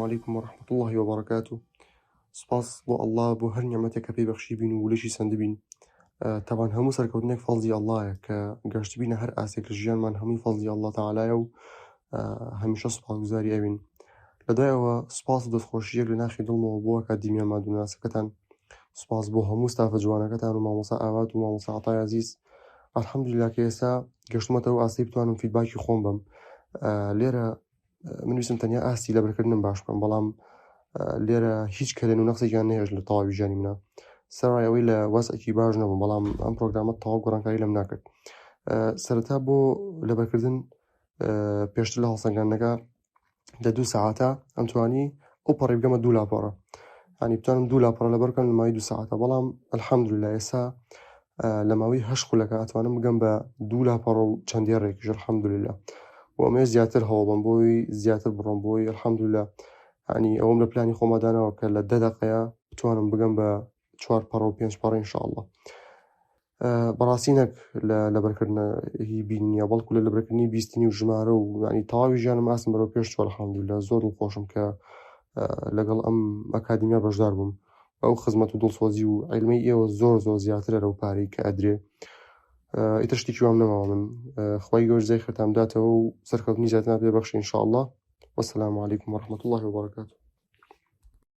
علیکم ورحمة اللە وبرکاته سوپاس بۆ اللە بۆ هەر نیعمەتێک کە پێی بەخشیبین و لەشی سەندبین تاوان هەموو سەرکەوتنێک فەزڵی اللەیە کە گەشتبینە هەر ئاستێک لە ژیانمان هەمووی فەزڵی اللە تەعالایە و هەمیشە سوپاسگوزاری ئەوین لە دوای ئەوە سوپاس و دەستخۆشییەک لە ناخی دڵمەوە بۆ ئەکادیمیا مادوناسەکەتان سوپاس بۆ هەموو ستافە جوانەکەتان و مامۆستا ئاوات و مامۆستا عەتای عەزیز الحمدلله کە ئێستا گەشتمەتە ئەو ئاستەی بتوانم feedback ی خۆم بەم لێرە من ویستم تەنیا ئاستی لەبەرکردنم باش بکەم بەڵام لێرە هیچ کەلێن و نەقسێکیان نەهێشت لە تەواوی ژیانی منە سەرای ئەوەی لە وەزعێکی باش نەبووم بەڵام ئەم پرۆگرامە تەواو گۆڕانکاری لەم ناکرد سەرەتا بۆ لەبەرکردن پێشتر لە هەڵسەنگاندنەکە لە دوو سەعاتە ئەمتوانی ئەو پەڕی بگەمە دوو لاپەڕە ینی بتوانم دوو لاپەڕە لەبەر بکەم لە ماوەی دوو سەعاتە بەڵام الحەمدللە ئێستا لە ماوەی هەشت خولەکە ئەتوانم بگەم بە دوو لاپەڕە و چەند دێڕێکیش الحەمدللە و ئەمەوێ زیاتر هەوڵ بەم بۆی زیاتر بڕۆم بۆی الحەمدللە ینی ئەوەم لە پلانی خۆما داناوە کە لە دە دەقەیە بتوانم بگەم بە چوار پەڕە و پێنج پەڕە ان شاء الله بەڕاستی نەک لە لەبەرکردنە هی بینیە بەڵکو لە لەبەرکردنی بیستنی و ژمارە و ینی تەواوی ژیانم ئاستم بەرەو پێش چوە الحمدلله زۆر دڵخۆشم کە لەگەڵ ئەم ئەکادیمیا بەشدار بووم ئەو خزمەت و دڵسۆزی و عیلمەی ئێوە زۆر زۆر زیاترە لەو پارەی کە ئەدرێ ئیتر شتێکی وام نەماوە من خوای گەورە جزای خێرتان بداتەوە و سەرکەوتنی زیاترتان پێ بەخشێ ان شاء الله والسلام علیکم ورحمة الله وبرکاته.